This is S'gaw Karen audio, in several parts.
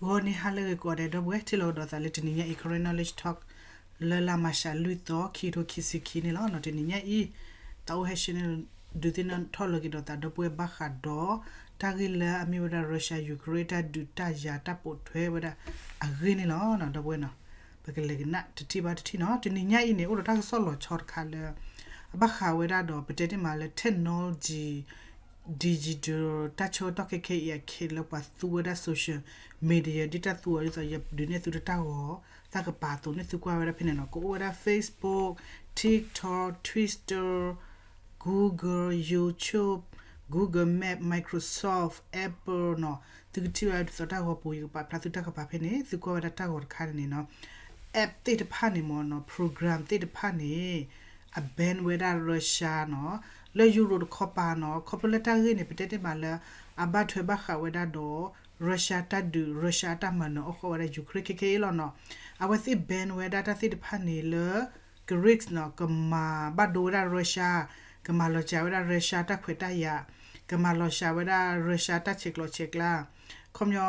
ဂီၤနံၤဟါလၢအဂ့ၤကိးဂၤဒဲး ဒီပုၢ်ဝဲၢ် ထံၣ်လိာ်ကဒီးသးလၢတနံၤညါအံၤ Karen Knowledge Talk လၢလါမၢ်ၡးလွံၢ်သီ ခံကထိခံဆံခံန့ၣ်လီၤ. တနံၤညါအံၤ သးအိၣ်ဟဲရှဲန့ၣ် ဒုးသ့ၣ်နီၣ်ထီၣ်လီၤက့ၤဒီးသးဒီပုၢ်ဝဲၢ်ဘၣ်ဃးဒီး တၢ်ဂ့ၢ်လၢအမ့ၢ်ဝဲဒၣ် Russia Ukraine တၢ်ဒုးတၢ်ယၤတၢ်ပိာ်ထွဲဝဲဒၣ်အဂ့ၢ်န့ၣ်လီၤ. ဒီပုၢ်ဝဲၢ်နီၤ ပကလဲၤကနၣ်တထံၣ်ဘၣ်တထံၣ်နီၤ. တနံၤညါအံၤန့ၣ် အိၣ်ဒီးတၢ်ကစီၣ်လီၤဆီတခါလၢ အဘၣ်ဃးဝဲဒၣ်ဒီး ပတဲန့ၢ်မးလၢ technology digital တၢ်ဆၢကတီၢ်ခဲခဲအံၤအခဲလၢပှၤသူဝဲဒၣ် social media ဒ်တၢ်သူအီၤဒ်သိး ယဒုးနဲၣ်သုတၢ်ဂီၤ တၢ်ကပၤအသိးန့ၣ် သုကွၢ်ဝဲဒၣ်ဖဲန့ၣ်နီၤ ကအိၣ်ဝဲဒၣ် Facebook, TikTok, Twitter, Google, YouTube, Google Map, Microsoft, Apple နီၤ သုကထံၣ်ဝဲဒ်သိးတၢ်ဂီၤပူၤ ယကပာ်ဖျါသုတၢ်ကပၤဖဲန့ၣ် သုကွၢ်ဝဲဒၣ်တၢ်ဂီၤတခါန့ၣ်နီၤ app သ့ၣ်တဖၣ်န့ၣ်မ့ၢ်နီၤ program သ့ၣ်တဖၣ်န့ၣ် အ ban ဝဲဒၣ် Russia နီၤ လၢ Europe တခီပၤနီၤ ခီဖျိလၢတၢ်ဂ့ၢ်န့ၣ် ပတဲတ့ၢ်မးလၢ အဘၣ်ထွဲဘၣ်ဃးဝဲဒၣ်ဒီး Russia တၢ်ဒုး Russia အတၢ်မၤနၢၤအီၣ်ဃီၣ်ဝဲဒၣ် Ukraine ခဲခဲအံၤလီၤနီၤ အဝဲသ့ၣ် ban ဝဲဒၣ်တၢ်သ့ၣ်တဖၣ်န့ၣ်လၢ Greece နီၤ ကမၤဘၣ်ဒိဝဲဒၣ် Russia ကမၤလီၤစှၤဝဲဒၣ် Russia တၢ်ခွဲးတၢ်ယာ် ကမၤလီၤစှၤဝဲဒၣ် Russia တၢ်ဆဲးကျိးဆဲးကျၢ ခီပညီ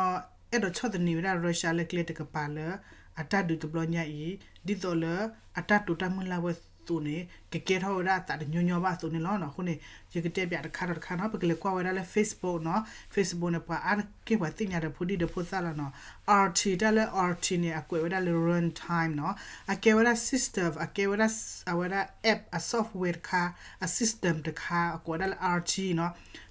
အဲၣ်ဒိးဆီၣ်သနံးဝဲဒၣ် Russia လၢကျဲတကပၤလၢ အတၢ်ဒုးတဘျီညါအံၤ ဒ်သိးလၢအတၢ်တိာ်တၢ်မုၢ်လၢ်ဝဲအသိးန့ၣ် ကကဲထီၣ်ဝဲဒၣ်အသးတညီညီဘၣ်အသိးန့ၣ်လီၤ. အဃိန့ၣ် ယကတဲပၠးတခါဒီးတခါနီၤ ပကလဲၤကွၢ်ဝဲဒၣ်လၢ Facebook နီၤ Facebook န့ၣ် ပှၤအါတက့ၢ်ပှၤသ့ၣ်ညါဒီးဖိဒံၣ်ဒီးဖိသၣ်လီၤနီၤ RT တၢ်လၢ RT န့ၣ် အကွဲးဝဲဒၣ်လၢ run time နီၤ အကဲဝဲဒၣ် system အကဲဝဲဒၣ် အဝဲဒၣ် app အ software တခါ အ system တခါ အကိးဝဲဒၣ်လၢ RT နီၤ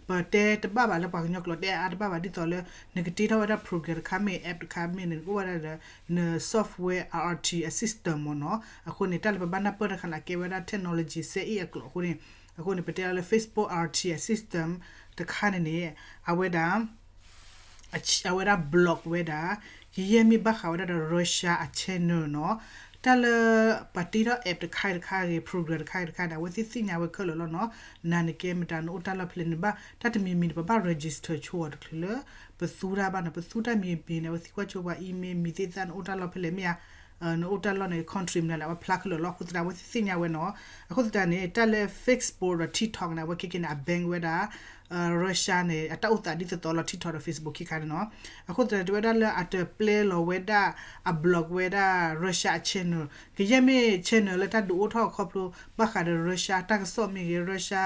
ပတဲတဘၣ်ဘၣ်လၢပှၤကညီကျိာ်တဲအါတဘၣ်ဘၣ်ဒ်သိးလၢ နကတ့ထီၣ်ဝဲဒၣ် program တခါမ့ၢ် app တခါမ့ၢ်န့ၣ် နကအိၣ်ဝဲဒၣ်ဒီး န software RT အ system မ့ၢ်နီၤ အဃိန့ၣ် တၢ်လၢပဘၣ်နၢ်ပၢၢ်တခါန့ၣ် အကဲဝဲဒၣ် technology စဲအ့ၣ်အကျိာ်အဃိန့ၣ် အဃိန့ၣ် ပတဲလၢ Facebook RT အ system တခါန့ၣ်န့ၣ် အဝဲဒၣ် အဝဲဒၣ် block ဝဲဒၣ် ကယဲၢ်မ့ၢ်ဘၣ်ဃးဝဲဒၣ်ဒီး Russia အ channel နီၤ တၢ်လၢ ပှၤတ့ထီၣ် app တခါအံၤတခါအဂ့ၤ program တခါအံၤတခါန့ၣ် အဝဲသ့ၣ်သ့ၣ်ညါဝဲခဲလၢာ်လီၤနီၤ နၤနကဲမတၤ နအိၣ်တၢ်လီၢ်ဖဲလဲၣ် နဘၣ် တၢ်တမံၤမံၤန့ၣ် ပဘၣ် register ဆိအီၤတချုးလၢ ပသူတၢ်ဘၣ်နီၤ ပသူတၢ်မံၤမံၤန့ၣ် အဝဲသ့ၣ်ကွၢ်ဆိပှၤ email မံၤသ့ၣ်သၣ် နအိၣ်တၢ်လီၢ်ဖဲလဲၣ်မ့ၢ်ဧါ နအိၣ်တၢ်လီၢ်န့ၣ် country မနုၤလဲၣ် အဝဲဖျါခဲလၢာ်လီၤ အဃိသတး အဝဲသ့ၣ်သ့ၣ်ညါဝဲနီၤ အဃိသတးန့ၣ် တၢ်လၢ Facebook ဒီး TikTok န့ၣ် အဝဲခဲကဲန့ၣ် အ ban ဝဲဒၣ် Russia န့ၣ် အတၢ်အိၣ်သးဒ်သိးသိးလီၤ TikTok ဒီး Facebook ခံခါန့ၣ်နီၤ အဃိသတးန့ၣ် တဲဝဲဒၣ်လၢအတပျဲလီၤဝဲဒၣ် အ block ဝဲဒၣ် Russia အ channel ကယဲၢ်မ့ၢ် channel လၢတၢ်ဒုးအိၣ်ထီၣ်ခီဖျိ ဘၣ်ဃးဒီး Russia တၢ်ကစီၣ်မ့ၢ်ဂ့ၤ Russia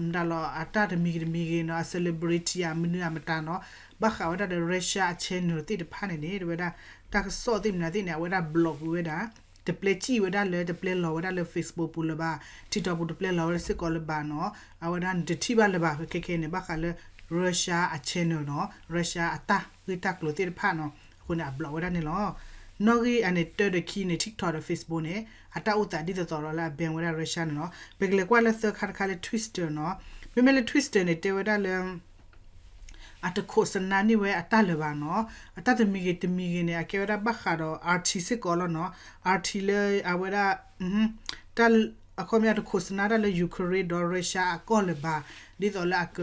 မတၤလီၤ အတၢ်တမံၤဂ့ၤတမံၤဂ့ၤနီၤ အ celebrity အမနုၤအမတၤနီၤ ဘၣ်ဃးဝဲဒၣ်ဒီး Russia အ channel သ့ၣ်တဖၣ်န့ၣ်န့ၣ် တဲဝဲဒၣ် တၢ်ကစီၣ်သ့ၣ်မနုၤသ့ၣ်န့ၣ် အဝဲဒၣ် block ဝဲဒၣ် တပျဲစံၣ်ဝဲဒၣ်လၢ တပျဲလီၤဝဲဒၣ်လၢ Facebook ပူၤလၢၤဘၣ် TikTok ပူၤတပျဲလီၤဝဲဒၣ်စ့ၢ်ကီးလၢၤဘၣ်နီၤ အဝဲဒၣ်နတထံၣ်ဘၣ်လၢၤဘၣ် ခဲခဲန့ၣ် ဘၣ်ဃးလၢ Russia အ channel နီၤ Russia အတၢ်ဂ့ၢ်တၢ်ကျိၤသ့ၣ်တဖၣ်နီၤ အဃိန့ၣ် အ block ဝဲဒၣ်န့ၣ်လီၤ နီၣ်ဂံၢ်အန့ၣ် တၢ်တခံန့ၣ် TikTok ဒီး Facebook န့ၣ် အတၢ်အိၣ်သးဒ်သိးသိးလီၤလၢအ ban ဝဲဒၣ် Russia န့ၣ်နီၤ ပကလဲၤကွၢ်လၢသၢခါတခါလၢ Twitter နီၤ မ့မ့ၢ်လၢ Twitter န့ၣ် တဲဝဲဒၣ်လၢ အတခိးစနါန့ၢ်ဝဲအတၢ်လၢၤဘၣ်နီၤ အတၢ်တမံၤဂ့ၤတမံၤဂ့ၤန့ၣ် အကဲဝဲဒၣ်ဘၣ်ဃးဒီး RT စ့ၢ်ကီးလီၤနီၤ RT လၢအဝဲဒၣ် တၢ် အခီပညီတခိးစနါတၢ်လၢ Ukraine ဒီး Russia အကီၢ်လၢၤဘၣ် ဒ်သိးလၢအက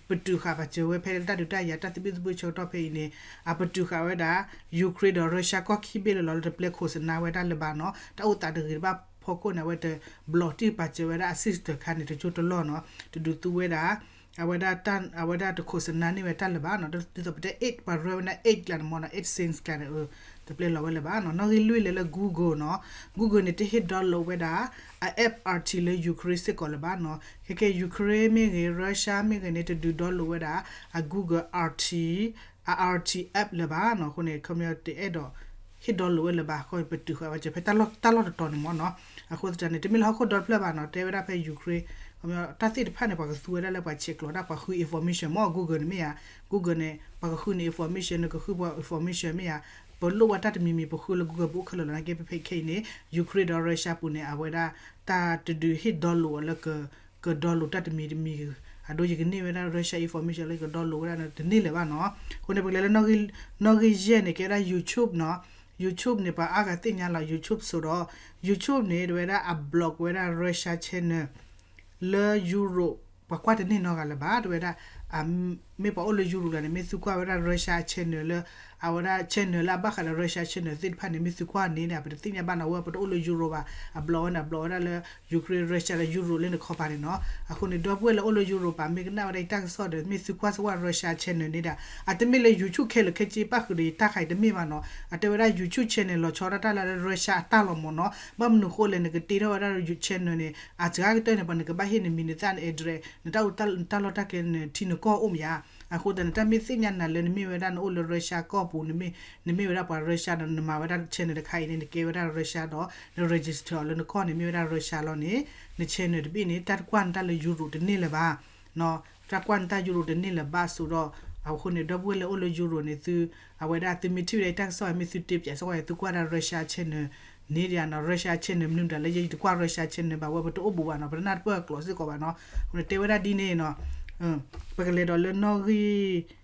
ပတုာ်ဃာ်ပာ်စၢၤဝဲဖဲလၢတၢ်ဒုးတၢ်ယၤတၢ်သဘံၣ်သဘုၣ်ဆၢကတီၢ်ဖဲအံၤန့ၣ် အပတုာ်ဃာ်ဝဲဒၣ် Ukraine ဒီး Russia ကီၢ်ခံဘ့ၣ်လၢလီၤလၢတပျဲခိးစနါဝဲတၢ်လၢၤဘၣ်နီၤ တၢ်အိၣ်သးတဂ့ၤတဘၣ်ဖီခိၣ်န့ၣ် အဝဲတ block တံၢ်ပာ်စၢၤဝဲဒၣ်အ system တခါန့ၣ် တကၠိတလီၢ်နီၤ တဒုးသူဝဲဒၣ် အဝဲဒၣ်တၢ် အဝဲဒၣ်တခိးစနါန့ၢ်ဝဲတၢ်လၢၤဘၣ်နီၤ ဒ်သိးပတဲ eight ပှၤရၢဝဲဒၣ် eight ကျါန့ၣ်မ့ၢ်နီၤ eight cents ကျါန့ၣ် တပျဲလီၤဝဲလၢၤဘၣ်နီၤ နီၣ်ဂံၢ်လွံၢ်လဲၤလၢ Google နီၤ Google န့ၣ် တဟ့ၣ် download ဝဲဒၣ် အ app RT လၢ Ukraine စ့ၢ်ကီးလၢၤဘၣ်နီၤ ခဲကဲ Ukraine မ့ၢ်ဂ့ၤ Russia မ့ၢ်ဂ့ၤန့ၣ် တဒုး download ဝဲဒၣ် အ Google RT အ RT app လၢၤဘၣ်နီၤ အဃိန့ၣ် ခီပညီတအဲၣ်ဒိး ဟ့ၣ် download ဝဲလၢၤဘၣ် ခီပတုာ်ဃာ်ဝဲစၢၤဖဲတၢ်လီၢ်တတီၤန့ၣ်မ့ၢ်နီၤ အဃိသတးန့ၣ် တမ့ၢ်လၢဟီၣ်ခိၣ်ဒီတဖျၢၣ်ဘၣ်နီၤ တဲဝဲဒၣ်ဖဲ Ukraine ခီပညီတၢ်သ့ၣ်တဖၣ်န့ၣ် ပှၤကသူဝဲဒၣ်လၢပှၤဆဲးကျိးတၢ် ပှၤဃု information မ့ၢ် Google န့ၣ်မ့ၢ်ဧါ Google န့ၣ် ပှၤကဃုန့ၢ် information နကဃုပှၤ information မ့ၢ်ဧါ ပလိၣ်ဝဲတၢ်တမံၤမံၤ ပဃုလၢ Google ပအိၣ်ခဲလၢာ်လီၤ နာ်က့ ဖဲခဲအံၤန့ၣ် Ukraine ဒီး Russia ပူၤန့ၣ် အဝဲဒၣ် တၢ်တဒုးဟ့ၣ် download အီၤလၢ က download တၢ်တမံၤတမံၤ အဒိ ယကန့ၢ်ဝဲဒၣ် Russia information လၢယက download ဝဲဒၣ်န့ၣ် တန့ၢ်လၢၤဘၣ်နီၤ အဃိန့ၣ် ပကလဲၤလၢ နီၣ်ဂံၢ်ယဲၢ်န့ၣ် ကဲဝဲဒၣ် YouTube နီၤ YouTube န့ၣ် ပှၤအါဂၤသ့ၣ်ညါလီၤ YouTube ဆိဒီး YouTube န့ၣ် တဝဲဒၣ်အ block ဝဲဒၣ် Russia channel လၢ Europe ပှၤကွၢ်တန့ၢ်နီတဂၤလၢၤဘၣ် တဝဲဒၣ် အ မ့ၢ်ပှၤအိၣ်လၢ Europe လၢန့ၣ် မ့ၢ်သုကွၢ်ဝဲဒၣ် Russia channel လၢ အဝဲဒၣ် channel လၢအဘၣ်ဃးဒီး Russia channel သ့ၣ်တဖၣ်န့ၣ် မ့ၢ်သုကွၢ်န့ၣ် ပတသ့ၣ်ညါဘၣ်နီၤ, အဝဲပတအိၣ်လၢ Europe ဘၣ်, အဘျီဝဲန့ၣ် အဘျီဝဲဒၣ်လၢ Ukraine, Russia ဒီး Europe လၢနခီပၤန့ၣ်နီၤ. အဃိန့ၣ် ဒီပုၢ်ဝဲၢ်လၢအိၣ်လၢ Europe ပာ်မ့ၢ်ကနၣ်ဝဲဒၣ်ယတၢ်ကစီၣ်ဒီး မ့ၢ်သုကွၢ်စ့ၢ်ဝဲ Russia channel န့ၣ်ဒၣ်, အတမ့ၢ်လၢ YouTube ခဲလၢာ်ခဲဆ့ ပၣ်ဃုာ်ဒီးယတၢ်ခါအံၤတမ့ၢ်ဘၣ်နီၤ. အတဲဝဲဒၣ် YouTube channel လီၤဆီဒၣ်တၢ်လၢ Russia အတၢ်လီၤမၢ်နီၤ. ဘၣ်မနုၤဃိလဲၣ် နကတ့ထီၣ်ဝဲဒၣ် YouTube channel န့ၣ် အစှၤကတၢၢ်န့ၣ် ပှၤနကဘၣ်ဟ့ၣ်နမံၤနသၣ်န address နတၢ်အိၣ်တၢ်လီၢ်တၢ်ကျဲ နထံနကီၢ်အိၣ်မ့ၢ်ဧါ. အဃိသတးန့ၣ် တၢ်မ့ၢ်သ့ၣ်ညါနၤလၢနမ့ၢ်ဝဲဒၣ်နအိၣ်လၢ Russia ကီၢ်ပူၤ, နမ့ၢ်ဝဲဒၣ်ပှၤ Russia ဒီးနမၤဝဲဒၣ် channel တခါအံၤန့ၣ် နကဲဝဲဒၣ် Russia ဒီး န register အီၤလၢနကီၢ်န့ၣ် မ့ၢ်ဝဲဒၣ် Russia လီၤန့ၣ် န channel တဘ့ၣ်န့ၣ် တၢ်ကွၢ်နတၢ်လၢ Europe တန့ၢ်လၢၤဘၣ် တၢ်ကွၢ်နတၢ် Europe တန့ၢ်လၢၤဘၣ်ဆိးဒီး အဃိန့ၣ် ဒီပုၢ်ဝဲၢ်လၢအိၣ်လၢ Europe န့ၣ် သု အဝဲဒၣ်သုမ့ၢ်ထံၣ်ဝဲဒၣ်ယတၢ်ကစီၣ် မ့ၢ်သုတ့ပၠးစ့ၢ်ကီး သုကွၢ်ဒၣ် Russia channel န့ၣ်ဒၣ်နီၤ. Russia channel မနုၤမတၤလၢယတကွၢ် Russia channel ဘၣ်ဝဲ ပတအိၣ်ဘူးဘၣ်နီၤ, ပတနၢ်တပၢၢ်အကျိာ်စ့ၢ်ကီးဘၣ်နီၤ. အဃိန့ၣ် တဲဝဲဒၣ်ဒ်န့ၣ်နီၤ, ပကလဲၤဒီးလၢနီၣ်ဂံၢ်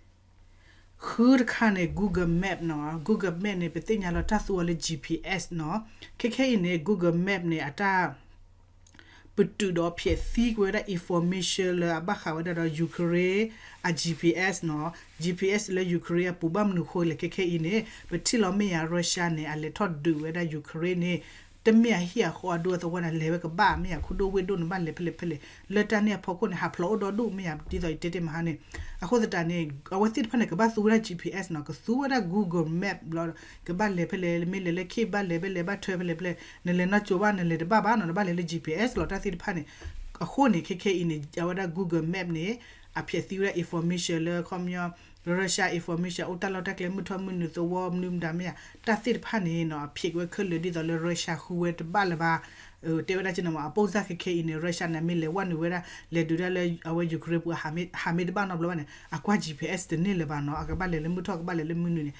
ဃုတခါန့ၣ် Google Map နီၤ. Google Map န့ၣ် ပသ့ၣ်ညါလီၤတၢ်သူအီၤလၢ GPS နီၤ. ခဲခဲအံၤန့ၣ် Google Map န့ၣ် အတၢ် ပတုာ်ဒီးဖျဲးသံကွံာ်ဝဲဒၣ် information လၢအဘၣ်ဃးဝဲဒၣ်ဒီး Ukraine အ GPS နီၤ. GPS လၢ Ukraine အပူၤ ဘၣ်မနုၤဃိလဲၣ် ခဲခဲအံၤန့ၣ် ပထံၣ်လီၤမ့ၢ်ယၤ Russia န့ၣ် အလဲၤထီၣ်ဒုးဝဲဒၣ် Ukraine န့ၣ် တမ့ၢ်အဟံၣ်အဃီအဒိအသဝီန့ၣ် လဲၤဝဲကဘၣ် မ့ၢ်ယၤ ခိၣ်ဒိၣ်ဝ့ၢ်ဒိၣ်န့ၣ် ဘၣ်လဲၤဖဲလဲၣ်ဖဲလဲၣ် လၢတၢ်န့ၣ်အဖီခိၣ်န့ၣ် ဟးဖျိးအိၣ်ဒီဒူၣ် မ့ၢ်ယၤ ဒ်သိးယတဲတ့ၢ်မဟါန့ၣ်. အဃိသတးန့ၣ် အဝဲသ့ၣ်တဖၣ်န့ၣ် ကဘၣ်သူဝဲဒၣ် GPS နီၤ, ကသူဝဲဒၣ် Google Map လီၤ. ကဘၣ်လဲၤဖဲလဲၣ် မ့ၢ်လဲၤလၢခ့ၣ် ဘၣ်လဲၤဖဲလဲၣ် ဘၣ်ထွဲဖဲလဲၣ်ဖဲလဲၣ် နလဲၤနီၢ်ကၠိဘၣ် နလဲၤတဘၣ်ဘၣ်နီၤ, နဘၣ်လဲၤလၢ GPS လီၤ တၢ်သ့ၣ်တဖၣ်န့ၣ်. အဃိန့ၣ် ခဲခဲအံၤန့ၣ် အဝဲဒၣ် Google Map န့ၣ် အဖျဲးသံဝဲဒၣ် information လၢ ခီပညီ Russia information အိၣ်တၢ်လီၢ်တၢ်ကျဲ မုၢ်ထီၣ်မုၢ်နုာ်သဝီ မနုၤမတၤမ့ၢ်ယၤ တၢ်သ့ၣ်တဖၣ်န့ၣ်နီၤ အဖျဲးဝဲခဲလၢာ် ဒ်သိးလၢ Russia ဃုဝဲတဘၣ်လၢၤဘၣ်. တဲဝဲဒၣ်ကန့ၣ်မး အပိၢ်စၢ်ခဲခဲအံၤန့ၣ် Russia န့ၣ် မ့ၢ်လဲၤဝဲနုာ်ဝဲဒၣ် လဲၤဒုးဒၣ်လၢအဝဲ Ukraine ပူၤ ဟးမ့ၢ်တဘၣ်နီတဘျီဘၣ်န့ၣ် အကွၢ် GPS တန့ၢ်လၢၤဘၣ်နီၤ. အကဘၣ်လဲၤလၢမုၢ်ထီၣ် ကဘၣ်လဲၤလၢမုၢ်နုာ်န့ၣ်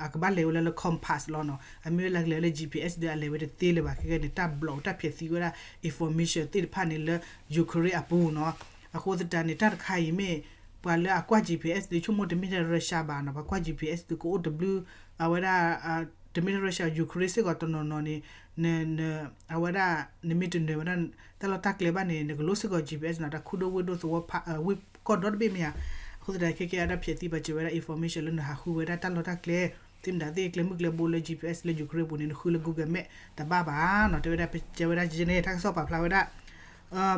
အကဘၣ်လဲၤဝဲလၢ လၢ compass လီၤနီၤ. အမ့ၢ်ဝဲလၢကလဲၤလၢ GPS ဒီး အလဲၤဝဲတသ့လၢၤဘၣ်. ခဲခဲန့ၣ် တၢ်ဘျီးတၢ်ဖျဲးသံဝဲဒၣ် information သ့ၣ်တဖၣ်န့ၣ်လၢ Ukraine အပူၤနီၤ. အဃိသတးန့ၣ် တၢ်တခါအံၤမ့ၢ် ပှၤလၢအကွၢ် GPS ဒီး ဆိကမိၣ်တမ့ၢ်ထဲ Russia ဘၣ်နီၤ, ပှၤကွၢ် GPS ဒီး ကအိၣ်တဘျုး အဝဲဒၣ် တမ့ၢ်ထဲ Russia Ukraine စ့ၢ်ကီးတနီၤနီၤန့ၣ် အဝဲဒၣ် နမ့ၢ်တနၢၤဝဲဒၣ် တၢ်လီၢ်တၢ်ကျဲဘၣ်န့ၣ် နကလိၣ်စ့ၢ်ကီး GPS နီၤ, တၢ်ခူဒိၣ်ဝ့ၢ်ဒိၣ်သဝီ ဝ့ၢ်ကီၢ်ဒီတဘ့ၣ်မ့ၢ်ဧါ. အဃိသတးခဲခဲအံၤ တၢ်ဖျဲးသံပာ်စၢၤဝဲဒၣ် information လၢနဟးဃုဝဲဒၣ်တၢ်လီၢ်တၢ်ကျဲ သ့ၣ်မတၤသ့ၣ် ကျဲမုၢ်ကျဲဘိလၢ GPS လၢ Ukraine ပူၤန့ၣ် နဃုလၢ Google Map တဘၣ်ဘၣ်နီၤ. တဲဝဲဒၣ် ပတဲဝဲဒၣ်ကန့ၣ် တၢ်ကစီၣ်ပာ်ဖျါဝဲဒၣ်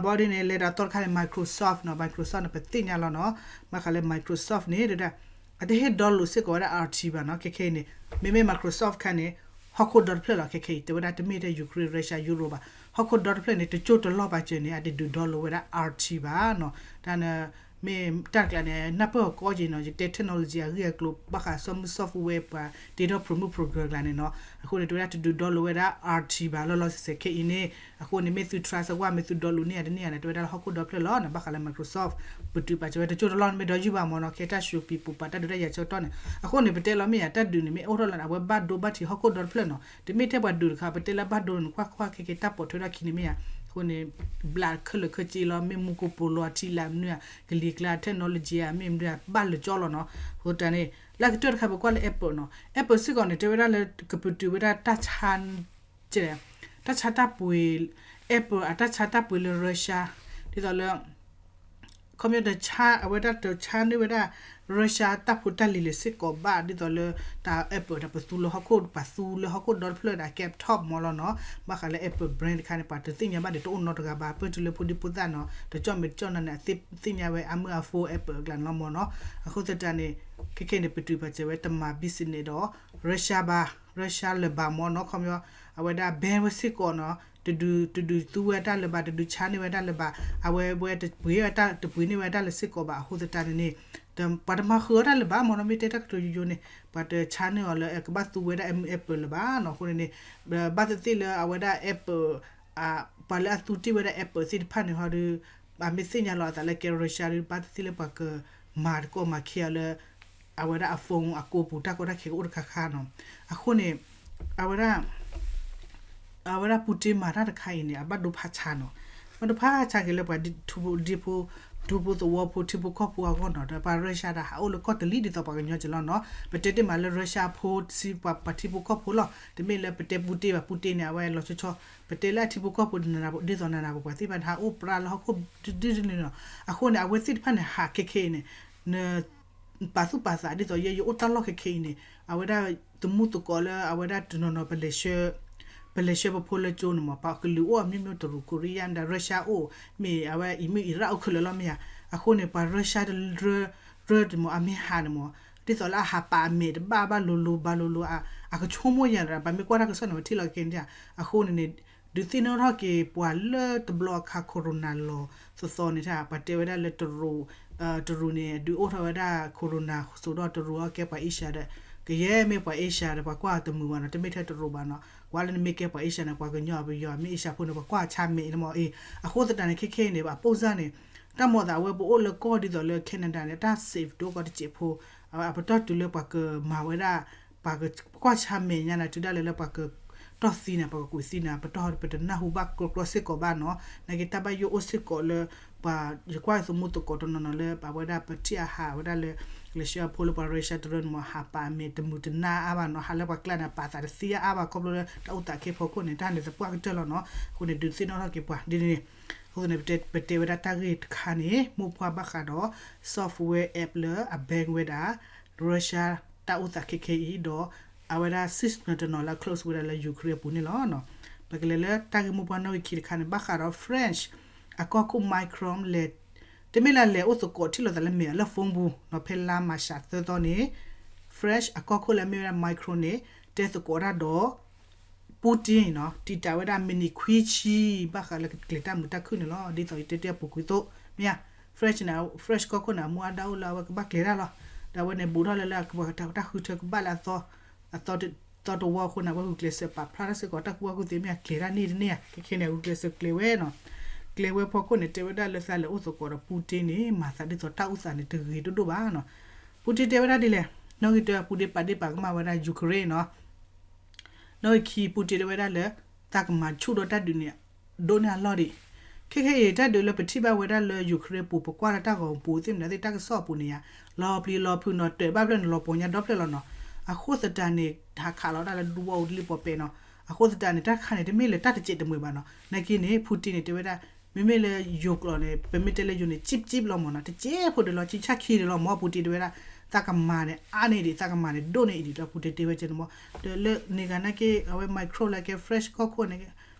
ဘၣ်ဒ်န့ၣ် လဲၤဒီးသီတခါန့ၣ် Microsoft နီၤ, Microsoft န့ၣ် ပသ့ၣ်ညါလီၤနီၤ. ဘၣ်ဃးလၢ Microsoft န့ၣ် တဲဝဲဒၣ် အတဟ့ၣ် download စ့ၢ်ကီးဝဲဒၣ် R T ဘၣ်နီၤ. ခဲခဲအံၤန့ၣ် မ့မ့ၢ် Microsoft ခါန့ၣ် ဟီၣ်ခိၣ်ဒီတဖျၢၣ်လီၤ. ခဲခဲအံၤ တဲဝဲဒၣ်တမ့ၢ်ထဲ Ukraine, Russia, Europe ဘၣ်, ဟီၣ်ခိၣ်ဒီတဖျၢၣ်န့ၣ် တကၠိၢ်တလီၢ်ပာ်စၢၤန့ၣ် အတဒုး download ဝဲဒၣ် R T ဘၣ်နီၤ. တၢ်န့ၣ် မ့ၢ်တၢ်တကျါန့ၣ် နၢ်ပၢၢ်အီၤကီးက့ၤနီၤ, ယတဲ technology အဂ့ၢ်အကျိၤ ဘၣ်ဃး software ပှၤတ့ထီၣ် promote program ကျါန့ၣ်နီၤ. အဃိန့ၣ် တဲဝဲဒၣ်တဒုး download ဝဲဒၣ် R T ဘၣ် လီၤလီၤဆဲးဆဲးခဲအံၤန့ၣ်. အဃိန့ၣ် မ့ၢ်သု try စ့ၢ်ကီး မ့ၢ်သု download န့ၢ်ဧါတန့ၢ်ဧါန့ၣ် တဲဝဲဒၣ်လၢဟီၣ်ခိၣ်ဒီတဖျၢၣ်လီၤနီၤ. ဘၣ်ဃးလၢ Microsoft ပတုာ်ပာ်စၢၤဝဲတကၠိၢ်တလီၢ်န့ၣ် မ့ၢ်ဒီယုၢ်ဘၣ်မၢ်နီၤ, ခဲတၢ် shopping ပူၤပာ်တၢ်ဒုးတၢ်ယၤဆၢကတီၢ်န့ၣ်. အဃိန့ၣ် ပတဲလီၤမ့ၢ်ဧါ တၢ်ဒုးန့ၣ် မ့ၢ်အိၣ်ထီၣ်လီၤန့ၣ် အဝဲဘၣ်ဒိဘၣ်ထံးဟီၣ်ခိၣ်ဒီတဖျၢၣ်နီၤ. တမ့ၢ်ထဲပှၤဒုးတခါ ပတဲလၢဘၣ်ဒိန့ၣ် နကွၢ်ကွၢ်ခဲခဲ တၢ်ပိာ်ထွဲထီၣ်ခံန့ၣ်မ့ၢ်ဧါ. အဃိန့ၣ် ဘျးခဲလၢာ်ခဲဆ့လီၤ, မ့ၢ်မူကိၣ်ပိာ်လိၤအထံလၢမနုၤဧါ, ကလံၤကျါ technology ဧါ မ့ၢ်မနုၤဧါ ဘၣ်လၢာ်ကၠီလီၤနီၤ. အဃိတၢ်န့ၣ် လၢအကတၢၢ်တခါ ပကွၢ်လၢ Apple နီၤ. Apple စ့ၢ်ကီးန့ၣ် တဲဝဲဒၣ်လၢကပတုာ်ဝဲဒၣ်တၢ်ဆါ တၢ်ဆါတၢ်ပှ့ၤ Apple အတၢ်ဆါတၢ်ပှ့ၤလၢ Russia ဒ်သိးလၢ ခီပညီတဆါ အဝဲဒၣ်တဆါန့ၢ်ဝဲဒၣ် Russia တၢ်ဖိတၢ်လံၤလၢၤစ့ၢ်ကီးဘၣ် ဒ်သိးလၢတၢ် Apple တၢ်ပသူလၢဟီၣ်ခိၣ် ပှၤသူလၢဟီၣ်ခိၣ်ဒီတဖျၢၣ်န့ၣ် အကဲ top မၢ်လီၤနီၤ. ဘၣ်ဃးလၢ Apple brand တခါန့ၣ် ပှၤတသ့ၣ်ညါဘၣ်ဒီးတအိၣ်နီတဂၤဘၣ် ပၢၢ်တုၤလၢဖိဒံဖိသၣ်နီၤ တကၠီၣ်မဲာ်တကၠီၣ်နါန့ၣ် အသ့ၣ်ညါဝဲအမုၢ်အ phone Apple အကျါန့ၣ်လီၤမၢ်နီၤ. အဃိသတးန့ၣ် ခဲခဲန့ၣ် ပတုာ်ပာ်စၢၤဝဲတမၤ business ဒီး Russia ဘၣ် Russia လၢၤဘၣ်မၢ်နီၤ. ခီပညီ အဝဲဒၣ် ban ဝဲစ့ၢ်ကီးနီၤ တဒုး တဒုးသူဝဲတၢ်လၢၤဘၣ် တဒုးဆါန့ၢ်ဝဲတၢ်လၢၤဘၣ် အဝဲဝဲတပှ့ၤတပှ့ၤန့ၢ်ဝဲတၢ်လၢၤစ့ၢ်ကီးဘၣ်. အဃိသတးန့ၣ်န့ၣ် ပှၤတမၤဃုာ်အီၤတၢ်လၢၤဘၣ်မၢ်နီၤ မ့ၢ်တဲတၢ်ကတိၤယိယိန့ၣ် ပှၤတဆါန့ၢ်အီၤလၢ ကဘၣ်သူဝဲဒၣ် Apple လၢၤဘၣ်နီၤ. အဃိန့ၣ်န့ၣ် ဘၣ်သ့ၣ်သ့ၣ်လၢအဝဲဒၣ် Apple ပှၤလၢအသူတ့ၢ်ဝဲဒၣ် Apple သ့ၣ်တဖၣ်န့ၣ်ဟီဒီး အမ့ၢ်သ့ၣ်ညါလီၤအသးလၢကဲ Russia ဒီး ဘၣ်သ့ၣ်သ့ၣ်လၢပှၤကမၤတကီၢ်မၤခဲအီၤလၢ အဝဲဒၣ်အ phone အကိာ်ပူၤ တၢ်ကီတၢ်ခဲကအိၣ်တခါခါနီၤ. အဃိန့ၣ် အဝဲဒၣ် အဝဲဒၣ် Putin မၤတၢ်တခါအံၤန့ၣ် အဘၣ်ဒိဖးဆါနီၤ. ဘၣ်ဒိဖးဆါက့ၤလၢပှၤဒ် ဒ်ဖိ ဒူဖိသဝီဖိ ထံဖိကီၢ်ဖိအဂီၢ်နီၤ. ဒီးပှၤ Russia တၢ်ဟးအိၣ်လၢကီၢ်တလံၤဒ်သိးပှၤကညီက့ၤလီၤနီၤ. ပတဲတ့ၢ်မးလၢ Russia ဖိ ပှၤထံဖိကီၢ်ဖိလီၤ. တမ့ၢ်လၢပတဲ Putin ဘၣ် Putin န့ၣ် အဝဲလီၤဆီဆီ ပတဲလၢအထံဖိကီၢ်ဖိ ဒ်သိးနၤနၤပှၤသ့ၣ်တဖၣ်န့ၣ် ဟးအိၣ်ပြးလၢဟီၣ်ခိၣ်ဒ်ဒ်န့ၣ်နီၤ. အဃိန့ၣ် အဝဲသ့ၣ်တဖၣ်န့ၣ် ဟးခဲခဲအံၤန့ၣ် န ပာ်သူၣ်ပာ်သးဒ်သိးယဲယအိၣ်တၢ်လီၢ်ခဲခဲအံၤန့ၣ် အဝဲဒၣ်သမူသကိးလၢအဝဲဒၣ်တနီၤနီၤ ပလဲၤဆှၢပဖိလၢကၠိန့ၣ်မး ပှၤကလုာ်အိၣ်အမ့ၢ်မ့ၢ်တရူး Korea မတၤ Russia အိၣ် မ့ၢ်အဝဲအံၤမ့ၢ် Iraq အိၣ်ခဲလၢာ်လီၤမ့ၢ်ဧါ. အဃိန့ၣ် ပှၤ Russia တရၢ ရၢတမး အမ့ၢ်ဟးန့ၣ်မး ဒ်သိးလၢအဟးပာ်အမဲာ်တဘၣ်ဘၣ်လိၤလိၤဘၣ်လိၤလိၤ အကဆိကမိၣ်ယၤဒီး ပမ့ၢ်ကွၢ်တၢ်ကစီၣ်န့ၣ် ပထံၣ်လီၤက့ၤန့ၣ် အဃိန့ၣ်န့ၣ် ဒုးသ့ၣ်နီၣ်ထီၣ်က့ၤပှၤလၢတဘျီအခါ corona လီၤသီသီန့ၣ် ပှၤတဲဝဲဒၣ်လၢတရူး တရူးန့ၣ် ဒုးအိၣ်ထီၣ်ဝဲဒၣ် corona စိးဒီးတရူးအီၤကဲပှၤ Asia ဒီး ကယဲၢ်မ့ၢ်ပှၤ Asia ဒီး ပှၤကွၢ်တမုာ်ဘၣ်နီၤ တမ့ၢ်ထဲတရူးဘၣ်နီၤ ကွၢ်လၢနမ့ၢ်ကဲပှၤ Asia န့ၣ် ပှၤကညီပယီၤ မ့ၢ် Asia ဖိန့ၣ် ပှၤကွၢ်ဆါမဲာ်န့ၣ်မးအံၤ အဃိသတးန့ၣ် ခဲခဲအံၤန့ၣ် အပိၢ်စၢ်န့ၣ် တၢ်မိၣ်သးဝဲပအိၣ်လၢကီၢ်ဒ်သိးလၢ Canada န့ၣ် တၢ် safe ဒိၣ်ကီတစဲးဖိ အပတီၢ်တုၤလၢပှၤကမၤဝဲဒၣ် ပှၤကွၢ်ဆါမဲာ်ညါန့ၣ် တုၤဒၣ်လဲာ်လၢပှၤကတီၢ်သံန့ၣ် ပှၤကကွံာ်သံန့ၣ် ပတီၢ်ပတနၢ်ဟူဘၣ်ကြီကြီစ့ၢ်ကီးဘၣ်နီၤ နာ်က့တၢ်ဘၣ်ယိၣ်အိၣ်စ့ၢ်ကီးလၢ ပှၤယကွၢ်သမူသကိးတနီၤနီၤလၢ ပဝဲဒၣ်ပထံၣ်အဟးဝဲဒၣ်လၢ ကလဲၤဆှၢအဖိလၢပှၤ Russia တရၢန့ၣ်မး ဟးပာ်အမဲာ်တမုာ်တနါအါဘၣ်နီၤ ဟးလၢပှၤကျါန့ၣ် ပာ်သးတသ့အါဘၣ်ခီဖျိလၢတၢ်အိၣ်သးခ့ဖီခိၣ်န့ၣ် တၢ်န့ၣ်သပှၢ်ကတၢၢ်လီၤနီၤ အဃိန့ၣ် ဒုးသ့ၣ်နီၣ်ထီၣ်က့ၤပှၤဒ်န့ၣ် အဃိန့ၣ် ပတဲဝဲဒၣ်တၢ်ဂ့ၢ်တခါန့ၣ် မိၢ်ပှၢ်ဘၣ်ဃးဒီး software app လၢအ ban ဝဲဒၣ် Russia တၢ်အိၣ်သးခဲခဲအံၤဒီး အဝဲဒၣ် system တနီၤလၢ close ဝဲဒၣ်လၢ Ukraine အပူၤန့ၣ်လီၤ. ပကလဲၤလၢတၢ်ဂ့ၢ်မိၢ်ပှၢ်နီၣ်ဂံၢ်ခံတခါန့ၣ် ဘၣ်ဃးဒီး French အကီၢ်ခိၣ် Macron လဲၤ တမ့ၢ်လၢလဲၤအိၣ်သကိးထံၣ်လိာ်သးလၢမဲာ်လၢ phone ပူၤနီၤ ဖဲလါမၢ်ၡးသၢသီန့ၣ် French အကီၢ်ခိၣ်လၢအမ့ၢ်ဝဲဒၣ် Macron န့ၣ် တဲသကိးတၢ်ဒီး Putin နီၤ တံာ်တာ်ဝဲဒၣ် မံးနံးခွံဆံ ဘၣ်ဃးလၢကကျဲၤတၢ်မုာ်တၢ်ခုၣ်န့ၣ်လီၤ. ဒ်သိးယတဲတဲအပူၤကွံာ်သိး မ့ၢ်ဧါ French န့ၣ် French ကီၢ်ခိၣ်န့ၣ် အမူအဒါအိၣ်လၢအဝဲကဘၣ်ကျဲၤတၢ်လီၤ. ဒီးအဝဲန့ၣ်ဘူးထီၣ်လၢလၢအကဘၣ်တၢ်ဃုထၢကဘၣ်လၢအသီ အသီတဝီအဃိန့ၣ် အဝဲဂုာ်ကျဲးစၢးပာ်ဖျါထီၣ်စ့ၢ်ကီးတၢ်ကူၣ်ဘၣ်ကူၣ်သ့မ့ၢ်ဧါ ကျဲၤတၢ်န့ၢ်တန့ၢ်ဧါ ခဲခဲန့ၣ် အဂုာ်ကျဲးစၢးကျဲၤဝဲနီၤ ကျဲၤဝဲဖီခိၣ်န့ၣ် တဲဝဲဒၣ်လၢသးလဲၤအိၣ်သကိးဒီး Putin န့ၣ် မၤသးဒ်သိးတၢ်အိၣ်သးန့ၣ် တဂ့ၤဒိၣ်ဒိၣ်ဘၣ်နီၤ Putin တဲဝဲဒၣ်ဒ်လဲၣ် နီၣ်ဂံၢ်တၢ Putin ပာ်ဒ့ၣ်ပာ်ကမၣ်ဝဲဒၣ် Ukraine နီၤ နီၣ်ဂံၢ်ခံ Putin တဲဝဲဒၣ်လၢ သးကမၤဆူၣ်ဒီးတၢ်ဒုးန့ၣ် ဒိၣ်န့ၢ်အလီၢ်ဒံး ခဲခဲအံၤ တၢ်ဒုးလၢပထံၣ်ဘၣ်ဝဲဒၣ်လၢ Ukraine ပူၤ ပကွၢ်လၢတၢ်ဂီၤပူၤသ့ၣ်မနုၤသ့ၣ် တၢ်ကစီၣ်အပူၤန့ၣ်ယါ လီၤပျံၤလီၤဖုးနီၤ တၢးဘၣ်ဖျၢၣ်န့ၣ် လီၤပှီၤညါဒီဖျၢၣ်လီၤနီၤ အဃိသတးန့ၣ် ဟးခးလီၤတၢ်လၢဒူဝီအူတလ့ၢ်ပီၤပဲနီၤ အဃိသတးန့ၣ် တၢ်တခါန့ၣ် တမ့ၢ်လၢတၢ်တစဲးတမှဲၤဘၣ်နီၤ နာ်က့န့ၣ် Putin န့ၣ် တဲဝဲဒၣ် မ့မ့ၢ်လၢယိၤကျိာ်န့ၣ် ပမ့ၢ်တဲလၢယိၤန့ၣ် ကၠံၣ်ကၠံၣ်လီၤမၢ်နီၤ တစဲးဖိဒၣ်လီၤ ကၠံၣ်ဆၣ်ခံဒၣ်လီၤ မၢ် Putin တဲဝဲဒၣ် သးကမၤန့ၣ် အါန့ၢ်ဒံး သးကမၤန့ၣ် ဒိၣ်န့ၢ်အံၤဒံးဒီး Putin တဲဝဲကဲန့ၣ်မၢ် ဒီးလၢန့ၣ်ဂၤနာ်က့ အဝဲ Macron လၢကဲ French ကီၢ်ခိၣ်န့ၣ်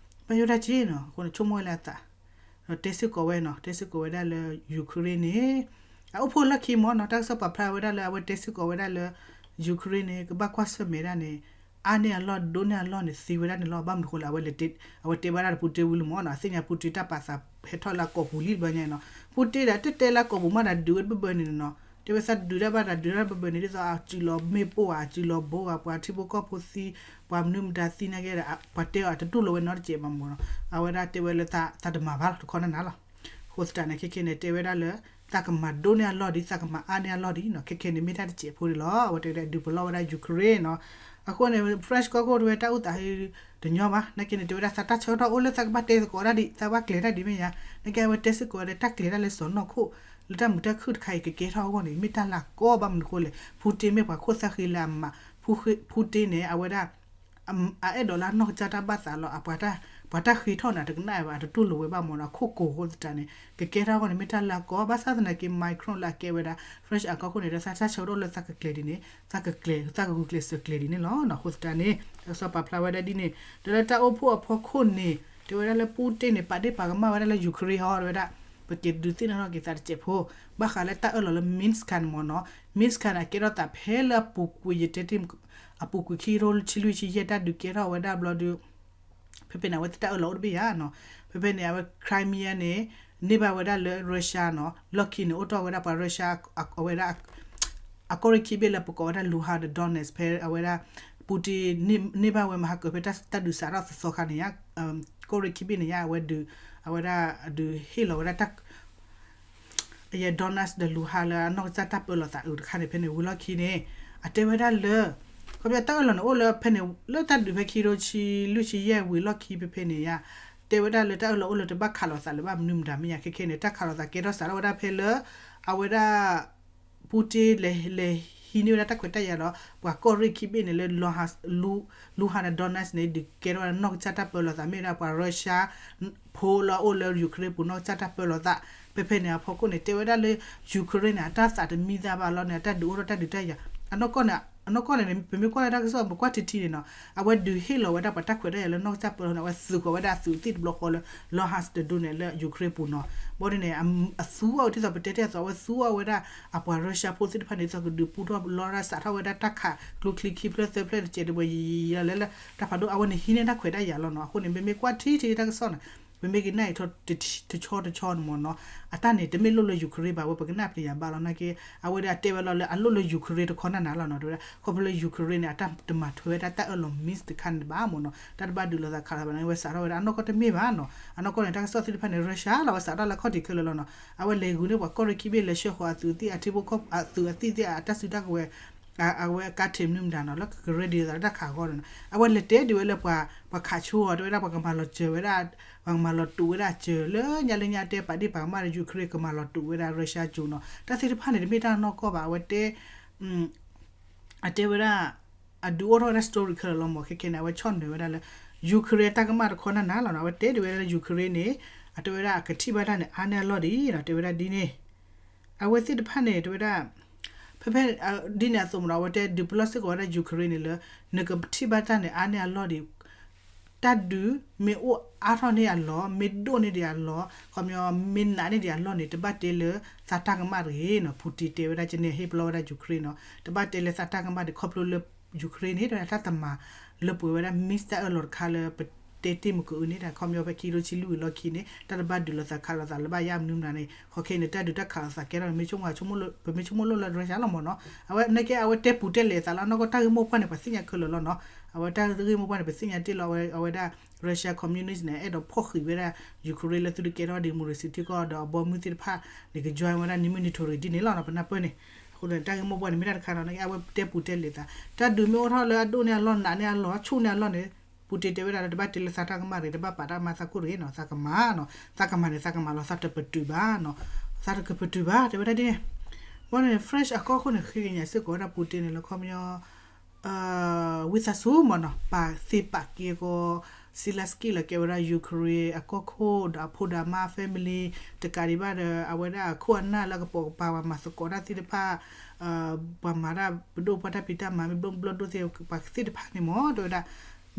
ဘၣ်ယိၣ်တၢ်က့နီၤ အဃိန့ၣ် ဆိကမိၣ်ဝဲလၢအသး ဒီးတဲစ့ၢ်ကီးဝဲနီၤ တဲစ့ၢ်ကီးဝဲဒၣ်လၢ Ukraine န့ၣ် အအိၣ်ဖှိၣ်လီၢ်ခံမၢ်နီၤ တၢ်ကစီၣ်ပာ်ဖျါဝဲဒၣ်လၢအဝဲတဲစ့ၢ်ကီးဝဲဒၣ်လၢ Ukraine န့ၣ် ကဘၣ်ကွၢ်ဆၢၣ်မဲာ်ဒၣ်န့ၣ် အါန့ၢ်အလီၢ် ဒိၣ်န့ၢ်အလီၢ်န့ၣ် သ့ဝဲဒၣ်န့ၣ်လီၤ ဘၣ်မနုၤဃိလဲၣ် အဝဲတဲဘၣ်ဒၣ်ဒီး Putin ဝံၤလံမၢ်နီၤ အသ့ၣ်ညါ Putin တၢ်ပာ်သးဟဲထီၣ်လၢအကိာ်ပူၤလံတဘျီညါနီၤ Putin ဒီး တတဲလၢအကိာ်ပူၤမးဒီး ဒုးဝဲတဘၢဘၢန့ၣ်နီၤ တဲဝဲသးဒုးတၢ်ဘၣ်ဒီး ဒုးတၢ်တဘၢဘၢန့ၣ် ဒ်သိးအစုးလီၤမ့ၣ်ပိၢ်ဧါ အစုးလီၤဘိဧါ ပှၤထံဖိကီၢ်ဖိသံ ပှၤမနုၤမတၤသံနာ်က့ဒီး ပှၤတဲအီၤတတူၢ်လိာ်ဝဲနီတစဲးဘၣ်မၢ်နီၤ အဝဲဒၣ်တဲဝဲလၢသးတမၤဘၣ်လီၤ တခီနၤနၤလီၤ အဃိသတးန့ၣ် ခဲခဲန့ၣ် တဲဝဲဒၣ်လၢ သးကမၤဒိၣ်န့ၢ်အလီၢ်ဒံး သးကမၤအါန့ၢ်အလီၢ်ဒံးနီၤ ခဲခဲန့ၣ် မ့ၢ်တၢ်တစဲးဖိဒံးလီၤ အဝဲတဲဝဲဒၣ်ဒုးပလီၢ်ဝဲဒၣ် Ukraine နီၤ အဃိန့ၣ် French ကီၢ်ခိၣ်တဲဝဲတၢ်အိၣ်သးတညီဘၣ် နာ်က့န့ၣ် တဲဝဲဒၣ်သးတၢ်ဆၢကတီၢ်အိၣ်လၢသးကဘၣ်တဲသကိးတၢ်ဒံး သးဘၣ်ကျဲၤတၢ်ဒံးမ့ၢ်ယါ နာ်က့အဝဲတဲစ့ၢ်ကီးဝဲလၢတၢ်ကျဲၤတၢ်လၢစီၤနီၢ်ခိၣ် လၢတၢ်မုာ်တၢ်ခုၣ်တခါအံၤ ကကဲထီၣ်အဂီၢ်န့ၣ် မ့ၢ်တၢ်လၢအကီဘၣ်မနုၤဃိလဲၣ် Putin မ့ၢ်ပှၤခိၣ်သၣ်ဃံလၢအမး Putin န့ၣ် အဝဲဒၣ် အအဲၣ်ဒိးလၢအနီၢ်ကစၢ်တၢ်ဘၣ်သးလီၤ အပှၤတၢ်ဃ့ထီၣ်န့ၣ် တကနၣ်ဘၣ် အတတူၢ်လိာ်ဝဲဘၣ်မၢ်နီၤ အခိၣ်ကိၤအဃိသတးန့ၣ် ကကဲထီၣ်အဂီၢ်န့ၣ် မ့ၢ်တၢ်လၢအကီ ဘၣ်ဆၣ်သနာ်က့ Macron လၢအကဲဝဲဒၣ် French အကီၢ်ခိၣ်န့ၣ် ဒီးသးတၢ်ဆၢကတီၢ်အိၣ်လၢသးကကျဲၤဒ်န့ၣ် သးကကျဲၤ သးကဂုာ်ကျဲးစၢးကျဲၤဒ်န့ၣ်လီၤ အဃိသတးန့ၣ် တၢ်ကစီၣ်ပာ်ဖျါဝဲဒၣ်ဒ်န့ၣ် ဒီးလၢတၢ်အိၣ်ဖှိၣ်အဖီခိၣ်န့ၣ် တဲဝဲဒၣ်လၢ Putin န့ၣ် ပာ်ဒ့ၣ်ပာ်ကမၣ်ဝဲဒၣ်လၢ Ukraine ဟီ တဲဝဲဒၣ် ပက့ၤဒုးသ့ၣ်နီၣ်ထီၣ်က့ၤသးတစဲးဖိ ဘၣ်ဃးလၢတၢ်အၢၣ်လီၤလၢ Minsk န့ၣ်မၢ်နီၤ Minsk န့ၣ် အကဲထီၣ်သးဖဲလၢအပူၤကွံာ် ယတဲတ့ၢ် အပူၤကွံာ်ခံကထိဆံလွံၢ်ဆံယဲၢ် တၢ်ဒုးကဲထီၣ်ဝဲဒၣ်ဘျီဒီး ဖဲဖဲန့ၣ် အဝဲတၢ်အၢၣ်လီၤအိၣ်တဘ့ၣ်ယါနီၤ ဖဲဖဲန့ၣ် အဝဲ Crimea န့ၣ် န့ၢ်ဘၣ်ဝဲဒၣ်လၢ Russia နီၤ လီၢ်ခံန့ၣ် အိၣ်ထီၣ်ဝဲဒၣ်ပှၤ Russia အဝဲဒၣ် အကီၢ်ရ့ၣ်ခံဘ့ၣ်လၢပကိးဝဲဒၣ် Luhansk ဒီး Donetsk ဖဲအဝဲဒၣ် Putin န့ၢ်ဘၣ်ဝဲမဟါကၢၤ ဖဲတၢ်ဒုးစးထီၣ်သီသီခါန့ၣ်ယါ ကီၢ်ရ့ၣ်ခံဘ့ၣ်န့ၣ်ယါ အဝဲဒုး အဝဲဒၣ်ဒုးဟ့ၣ်လီၤဝဲဒၣ်တၢ် အယဲ Donetsk ဒီး Luhansk လၢအနီၢ်ကစၢ်တၢ်ပၢလီၤသးအုးတခါန့ၣ် ဖဲန့ၣ်ဝံၤလီၢ်ခံန့ၣ် အတဲဝဲဒၣ်လၢ ခီပညီတၢ်အၢၣ်လီၤန့ၣ်အိၣ်လၢဖဲန့ၣ် လၢတၢ်ဒုးဖဲခံကထိဆံလွံၢ်ဆံယဲၢ်ဝံၤလီၢ်ခံဖဲဖဲန့ၣ်ယါ တဲဝဲဒၣ်လၢတၢ်အၢၣ်လီၤအိၣ်လၢတဘၣ်ခးလိာ်သးလၢၤဘၣ်မနုၤမတၤမ့ၢ်ယါ ခဲခဲန့ၣ် တၢ်ခးလိာ်သးကဲထီၣ်စးထီၣ်ဝဲဒၣ်ဖဲလၢ အဝဲဒၣ် Putin လဲၤ လဲၤဟံးန့ၢ်ဝဲဒၣ်တၢ်ခွဲးတၢ်ယာ်ဒီး ပှၤကီၢ်ရ့ၣ်ခံဘ့ၣ်န့ၣ်လၢ Luhansk ဒီး Donetsk န့ၣ် ဒုးကဲထီၣ်ဝဲဒၣ်နီၢ်ကစၢ်တၢ်ပၢလီၤသး မ့ၢ်ဝဲဒၣ်ပှၤ Russia ဖိလၢအအိၣ်လၢ Ukraine ပူၤနီၢ်ကစၢ်တၢ်ပၢလီၤသး ဖဲဖဲန့ၣ်အဖီခိၣ်န့ၣ် တဲဝဲဒၣ်လၢ Ukraine န့ၣ် အတၢ်သးတမံသးဘၣ်လီၤန့ၣ် အတၢ်ဒုးအိၣ်ထီၣ်တၢ်ဒုးတၢ်ယၤ အနီၢ်ကီၢ်န့ၣ် အနီၢ်ကီၢ်န့ၣ် ပမ့ၢ်ကွၢ်လၢတၢ်ကစီၣ် ပကွၢ်ထံထံန့ၣ်နီၤ အဝဲဒုးဟ့ၣ်လီၤဝဲဒၣ်ပှၤတၢ်ခွဲးတၢ်ယာ်လၢနီၢ်ကစၢ်ပၢလီၤန့ၣ် အဝဲသုးဃီၤဝဲဒၣ်အသုးသ့ၣ်တဘျီဃီလၢ Luhansk တဒိန့ၣ်လၢ Ukraine ပူၤနီၤ ဘီဒ်န့ၣ် အသူအီၤဒ်သိးပတဲတ့ၢ်အသိး အဝဲသူအီၤဝဲဒၣ် အပှၤ Russia ဖိသ့ၣ်တဖၣ်န့ၣ် ဒ်သိးကဒုးပူထီၣ်လီၤရၢ်စးထီၣ်ဝဲဒၣ်တၢ်ခးကျိချံခံဖျၢၣ်သၢဖျၢၣ်တစဲးတဝဲယံၤယံၤလီၤလၢ တၢ်ဖးဒိၣ် အဝဲန့ၣ်ဟံးန့ၢ်တၢ်ခွဲးတၢ်ယာ်လီၤနီၤ အဃိန့ၣ် မ့မ့ၢ်ကွၢ်ထံထံတၢ်ကစီၣ်န့ၣ် ပမ့ၢ်ကနၣ်အံၤထီၣ်တဆီတဆီန့ၣ်မ့ၢ်နီၤ အတၢ်န့ၣ် တမ့ၢ်လိၣ်လၢ Ukraine ဘၣ် ဝဲပကနၣ်ပျံၤယၤဘၣ်လီၤနာ်က့ အဝဲဒၣ်တဲဝဲလီၤလၢအလိၣ်လၢ Ukraine တခီနၢ်နၤလီၤနီၤ တဲဝဲဒၣ် ခီဖျိလၢ Ukraine န့ၣ် အတၢ်တမၤထွဲဝဲဒၣ်တၢ်အၢၣ်လီၤ missile တခါန့ၣ်တဘၣ်မ့ၢ်နီၤ တၢ်တဘၣ်ဒုးလိာ်သးခးလိာ်သးဘၣ်န့ၣ် ဝဲစးထီၣ်ဝဲဒၣ် အနီၢ်ကီၢ်တမ့ၢ်ဘၣ်နီၤ အနီၢ်ကီၢ်န့ၣ် တၢ်ကစီၣ်သ့ၣ်တဖၣ်န့ၣ် Russia လီၤ ဝဲစးထီၣ်လၢခီၣ်ထံးခဲလၢာ်လီၤနီၤ အဝဲလဲၤဂုာ်န့ၢ်ပှၤကီၢ်ရ့ၣ်ခံဘ့ၣ် လဲၤဆှၢဃီၤအသုးအသံၣ် အထံဖိကီၢ်ဖိအသုးအသံၣ်သ့ၣ် အတၢ်စုတၢ်ကဝဲၤ အဝဲကါထံးမနုၤမတၤနီၤ လၢကကရၢဒ်သိးလၢတၢ်ခးအဂီၢ်န့ၣ်နီၤ အဝဲလဲၤတဲဒ်ဝဲလၢပှၤ ပှၤခးဆိအီၤ တဲဝဲဒၣ်ပှၤကမၤလီၤစၢၤဝဲဒၣ် ပှၤကမၤလီၤတူာ်ဝဲဒၣ်အစၢၤလၢညါလၢညါတဲ ပာ်ဒ့ၣ်ပာ်ကမၣ်ဒီး Ukraine ကမၤလီၤတူာ်ဝဲဒၣ် Russia ကၠိနီၤ တၢ်သ့ၣ်တဖၣ်န့ၣ် တမ့ၢ်တၢ်နီၢ်ကီၢ်ဘၣ် အဝဲတဲ အတဲဝဲဒၣ် အဒုးအိၣ်ထီၣ်ဝဲဒၣ် story ခဲလၢာ်လီၤမ့ၢ် ခဲခဲန့ၣ် အဝဲဆီၣ်နၢၤဝဲဒၣ်လၢ Ukraine တၢ်ကမၣ်တခီနၢ်နၤလီၤနီၤ အဝဲတဲဒ်ဝဲဒၣ်လၢ Ukraine န့ၣ် အတဲဝဲဒၣ်အကထံၣ်ဘၣ်တၢ်န့ၣ် အါန့ၢ်အလီၢ်ဒံးနီၤ တဲဝဲဒၣ်ဒ်န့ၣ် အဝဲသ့ၣ်တဖၣ်န့ၣ် တဲဝဲဒၣ် ဖဲဖဲ ဒ်န့ၣ်အသိးမ့ၢ်နီၤ အဝဲတဲဒုးပလီၢ်စ့ၢ်ကီးဝဲဒၣ် Ukraine န့ၣ်လၢ နကထံၣ်ဘၣ်တၢ်န့ၣ် အါန့ၢ်အလီၢ်ဒံး တၢ်ဒုးမ့ၢ်အိၣ်အါထီၣ်န့ၢ်အလီၢ် မ့ၢ်ဒိၣ်န့ၢ်ဒံးအလီၢ် ခီပညီ မ့ၢ်နးန့ၢ်ဒံးအလီၢ်န့ၣ် တဘၣ်တဲလၢသးတၢ်ကမၣ်တဂ့ၤနီၤ Putin တဲဝဲဒၣ်ကန့ၣ် ဟ့ၣ်ပလီၢ်ဝဲဒၣ် Ukraine နီၤ တဘၣ်တဲလၢသးတၢ်ကမၣ်ဒံး ခီဖျိလၢ Ukraine န့ၣ် တၢ်တမၤလၢပှဲၤဝဲဒၣ် missile တၢ်အၢၣ်လီၤတခါလၢပတဲတ့ၢ်မုၢ်ကအုန့ၣ် တခီပညီဖဲခံကထိဆံလွံၢ်ဝံၤလီၢ်ခံန့ၣ် တၢ်တဘၣ်ဒုးလိာ်သးခးလိာ်သးလၢဘၣ်ယၣ်မနုၤမတၤန့ၣ် ခီခဲန့ၣ် တၢ်ဒုးတၢ်ခးလိာ်သးကဲထီၣ် ပမ့ၢ်ဆိကမိၣ်လၢ Russia လီၤမ့ၢ်နီၤ အဝဲနာ်က့ အဝဲတဲပူၤတဲလဲၤသးလၢအနီၢ်ကီၢ် တၢ်ဂ့ၢ်မိၢ်ပှၢ်န့ၣ် ပှၤသ့ၣ်ညါခဲလၢာ်လီၤနီၤ အဝဲတၢ်ဂ့ၢ်မိၢ်ပှၢ်န့ၣ် ပသ့ၣ်ညါတ့ၢ်လီၤ အဝဲ အဝဲဒၣ် Russia communist န့ၣ် အဲၣ်ဒိးဖီၣ်ဃံးဝဲဒၣ် Ukraine လၢသုတကဲထီၣ် democracy ထံကီၢ်ဒီးအဘီမုၢ်သ့ၣ်တဖၣ်န့ၣ် က join ဝဲဒၣ် နံၤမုၢ်နံၤထိၣ်ရ့ၣ်ဒ်န့ၣ်လီၤနီၤ ပနၢ်ပၢၢ်န့ၣ် အဃိန့ၣ် တၢ်ဂ့ၢ်မိၢ်ပှၢ်န့ၣ် မ့ၢ်တၢ်တခါနီၤ နာ်က့ အဝဲတဲပူၤတဲလဲၤသး တၢ်ဒုးမ့ၢ်အိၣ်ထီၣ်လၢအဒိၣ်န့ၢ်အလီၢ် နးန့ၢ်အလီၢ် ဆူၣ်န့ၢ်အလီၢ်န့ၣ် Putin တဲဝဲဒၣ်လၢတဘၣ်တဲလၢသးတၢ်ကမၣ်တဂ့ၤ တဘၣ်ပာ်တၢ်မၤသးခိၣ်တဂ့ၤနီၤ သးကမၤနီၤ သးကမၤန့ၣ် သးကမၤလီၤ သးတပတုာ်ဘၣ်နီၤ သးတကပတုာ်ဘၣ် တဲဝဲဒၣ်ဒ်န့ၣ် ဘီန့ၣ် French အကီၢ်ခိၣ်န့ၣ် ဃ့ကညးစ့ၢ်ကီးဝဲဒၣ် Putin န့ၣ်လၢခီပညီ ဝံသးစူၤမ့ၢ်နီၤ ပာ်သ့ပာ်ကဲကီး Zelensky လၢကဲဝဲဒၣ် Ukraine အကီၢ်ခိၣ်ဒီးအဖိဒီးအမါ family တကးဒံးဘၣ်ဒီး အဝဲဒၣ်အခိၣ်အနၢ်လၢကပိာ်ကပၤ ပှၤမၤသကိးတၢ်သ့ၣ်တဖၣ် ပှၤမၤတၢ်ပဒိၣ်ပှၤတၢ်ဖံးတၢ်မၤ မ့ၢ်ဘျီဘျီဒိၣ်သ့ၣ် ပှၤသ့ၣ်တဖၣ်န့ၣ်မ့ၢ် တဲဝဲဒၣ်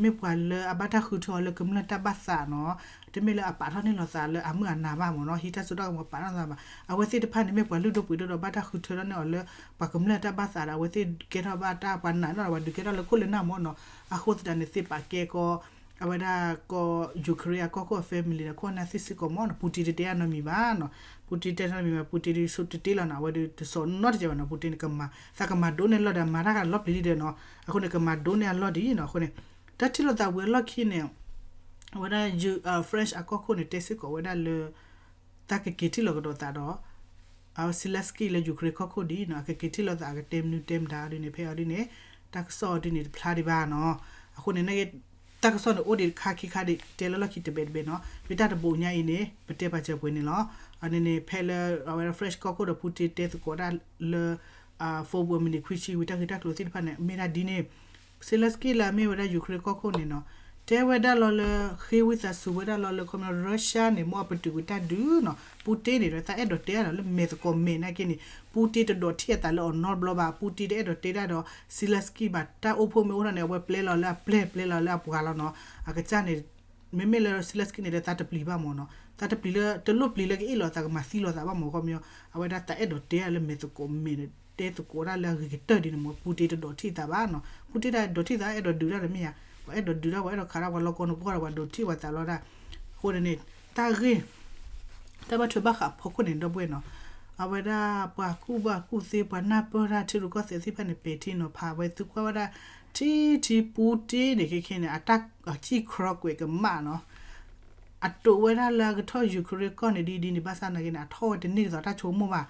မ့ၢ်ပှၤလၢအဘၣ်တၢ်ဃုထၢအီၤလၢကမျၢၢ်တၢ်ဘၣ်သးနီၤ တမ့ၢ်လၢအပာ်ထီၣ်န့ၢ်လိာ်သးလၢအမုၢ်အနၤဘၣ်မ့ၢ်နီၤ ဟံးတၢ်စိတၢ်ကမီၤပာ်ထီၣ်သးဘၣ် အဝဲသ့ၣ်တဖၣ်န့ၣ် မ့ၢ်ပှၤလုၢ်ဒိၣ်ပှ့ၤဒိၣ်ဒီးဘၣ်တၢ်ဃုထၢထီၣ်န့ၢ်အီၤလၢ ပှၤကမျၢၢ်တၢ်ဘၣ်သးဒီး အဝဲသ့ၣ်ကဲထီၣ်ဘၣ်တၢ်ပှၤနာ်န့ၢ်ဒီး ပှၤဒုးကဲထီၣ်လၢခိၣ်လၢနၢ်မ့ၢ်နီၤ အဃိသတးန့ၣ် သ့ပာ်ကဲကီး အဝဲဒၣ်ကီၢ် Ukraine အကီၢ်ခိၣ်အ family ဒီးခိၣ်အနၢ်သ့ၣ်စ့ၢ်ကီးမ့ၢ်နီၤ Putin တတဲအနီတမံၤဘၣ်နီၤ Putin တဲနီတမံၤဘၣ် Putin ဒုးဆိတတ့လီၤနီၤ အဝဲဒုးတစိာ်နီတစဲးဘၣ်နီၤ Putin န့ၣ် ကမၤ သးကမၤဒိၣ်န့ၢ်လီၢ်ဒီးမၤတၢ်ဂၤလီၤပျံၤလံဒီးနီၤ အဃိန့ၣ် ကမၤဒိၣ်န့ၢ်အလီၢ်ဒ်နီၤ အဃိန့ၣ် တၢ်ထံၣ်လိာ်သးဝံၤအလီၢ်ခံန့ၣ် အဝဲဒၣ် French အကီၢ်ခိၣ်န့ၣ် တဲစ့ၢ်ကီးဝဲဒၣ်လၢ တၢ်ကက့ၤထံၣ်လိာ်ကဒီးသးဒီး Zelensky လၢ Ukraine ကီၢ်ခိၣ်ဒ်နီၤ အကက့ၤထံၣ်လိာ်သး အကတဲမနုၤတဲမတၤဒ်န့ၣ် ဖဲအီၤဒ်န့ၣ် တၢ်ကစီၣ်အီၤဒ်န့ၣ်တဖျါဒံးဘၣ်နီၤ အဃိန့ၣ် တၢ်ကစီၣ်န့ၣ်အိၣ်ဒံးတခါခံခါဒံး တဲလၢလီၢ်ခံတဘဲးတဘဲးနီၤ မ့ၢ်တၢ်တဘိးညါအံၤန့ၣ် ပတဲပာ်စၢၤပှဲၤန့ၣ်လီၤ အန့ၣ်န့ၣ် ဖဲလၢအဝဲဒၣ် French ကီၢ်ခိၣ်ဒီး Putin တဲသကိးဒၣ်လၢ phone ပူၤမံးနံးခွံဆံဝံၤ တၢ်ဂ့ၢ်တၢ်ကျိၤသ့ၣ်တဖၣ်န့ၣ် မ့ၢ်ဒၣ်ဒ်န့ၣ် Zelensky လၢအမ့ၢ်ဝဲဒၣ် Ukraine ကီၢ်ခိၣ်န့ၣ်နီၤ တဲဝဲဒၣ်လီၤလၢ ဃ့ဝံသးစူၤဝဲဒၣ်လီၤလၢ ခီပညီ Russia န့ၣ် မ့ၢ်အပတုာ်ကွံာ်တၢ်ဒုးနီၤ Putin န့ၣ်ဒီး သးအဲၣ်ဒိးတဲဒၣ်ဒီးလၢမဲာ်သကိးမဲာ်နာ်က့န့ၣ် Putin တဒိးထံၣ်အသးလၢအီၤနီတဘျီဘၣ် Putin တအဲၣ်ဒိးတဲဒၣ်ဒီး Zelensky ဘၣ် တၢ်အိၣ်ဖှိၣ်မ့ၢ်အိၣ်ထီၣ်န့ၣ် အဝဲပျဲလီၤလၢအပျဲၢ် ပျဲလီၤလၢအပှၤလီၤနီၤ အကစၢ်န့ၣ် မ့မ့ၢ်လၢ Zelensky န့ၣ်ဒီး သးတပျံၤဘၣ်မ့ၢ်နီၤ သးတပျံၤလၢ တလိၣ်ပျံၤလၢကအ့ၣ်လိာ်သး ကမၤသံလိာ်သးဘၣ်မ့ၢ် ခီပညီ အဝဲဒၣ်သးအဲၣ်ဒိးတဲဒၣ်လၢမဲာ်သကိးမဲာ်န့ၣ် တဲသကိးဒၣ်လၢအဂ့ၤကတၢၢ်ဒ်န့ၣ်မ့ၢ် Putin တဒိးထံၣ်သးဘၣ်နီၤ Putin တဒိးထံၣ်သး အဲၣ်ဒိးဒုးတၢ်တမ့ၢ်ဧါ ပှၤအဲၣ်ဒိးဒုးတၢ် ပှၤအဲၣ်ဒိးခးတၢ် ပှၤလီၤကီၢ်န့ၣ်ကီၢ်ဒီး ပှၤဒိးထံၣ်ပှၤသးလီၤဒၣ် အဃိန့ၣ်န့ၣ် တၢ်ဂ့ၢ် တၢ်ဘၣ်ထွဲဘၣ်ဃးဖီခိၣ်န့ၣ် ဒီပုၢ်ဝဲၢ်နီၤ အဝဲဒၣ်ပှၤကူၣ်ဘၣ်ကူၣ်သ့ ပှၤနၢ်ပၢၢ်တၢ်ထံရူၢ်ကီၢ်သဲးသ့ၣ်တဖၣ်န့ၣ် ပဲာ်ထံနီၤဖး အဝဲသုကွၢ်ဝဲဒၣ် ထံထံ Putin န့ၣ် ခဲခဲန့ၣ် အတၢ်အစံၣ်ခြီကွဲးကမၣ်နီၤ အတိာ်ဝဲဒၣ်လၢအကထီၣ် Ukraine ကီၢ်န့ၣ် ဒ်ဒ်န့ၣ် ဘၣ်ဆၣ်နာ်က့န့ၣ် အထီၣ်ဝဲတန့ၢ်ဒ်သိးတၢ်ဆိကမိၣ်ဘၣ်